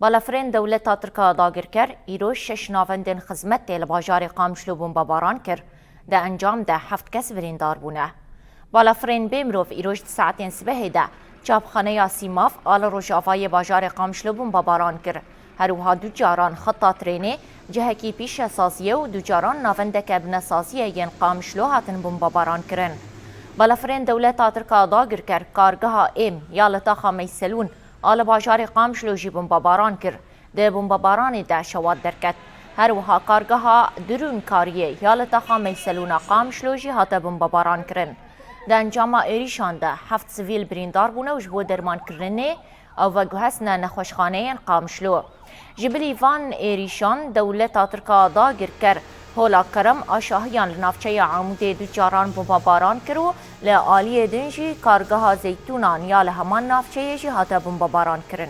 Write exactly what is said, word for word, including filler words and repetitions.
Balafirên dewleta Tirk a dagirker îroj şeş navendên xizmetê li bajarê Qamişlo bombebaran kir. Di encam de heft kes birîndar bûne. Balafirên bê mirov îroj di saetên sibehê de çapxaneya Sîmav a li rojavayê bajarê Qamişlo bombebaran kir. Her wiha du caran xeta trênê cihekî pîşesazî ye û du caran navendeke binesazî ye yên Qamişlo hatin bombebaran kirin. Balafirên dewleta Tirk a dagirker kargeha êm ya li taxa Meyselûn a li bajarê Qamişlo jî bombebaran kir. Di bombebaranê de şewat derket. Her wiha kargeha dirûnkariyê ya li taxa Meyselûna Qamişlo jî hate bombebaran kirin. Di encama êrîşan de heft sivîl birîndar bûne û ji bo dermankirinê ew veguhestine nexweşxaneyên Qamişlo. Ji bilî van êrîşan dewleta Tirk a dagirker Hola Kerem a Şahiyan li navçeya Amûdê du caran bombebaran kir û li aliyê din jî kargeha Zeytûnan ya li heman navçeyê jî hate bombebaran kirin.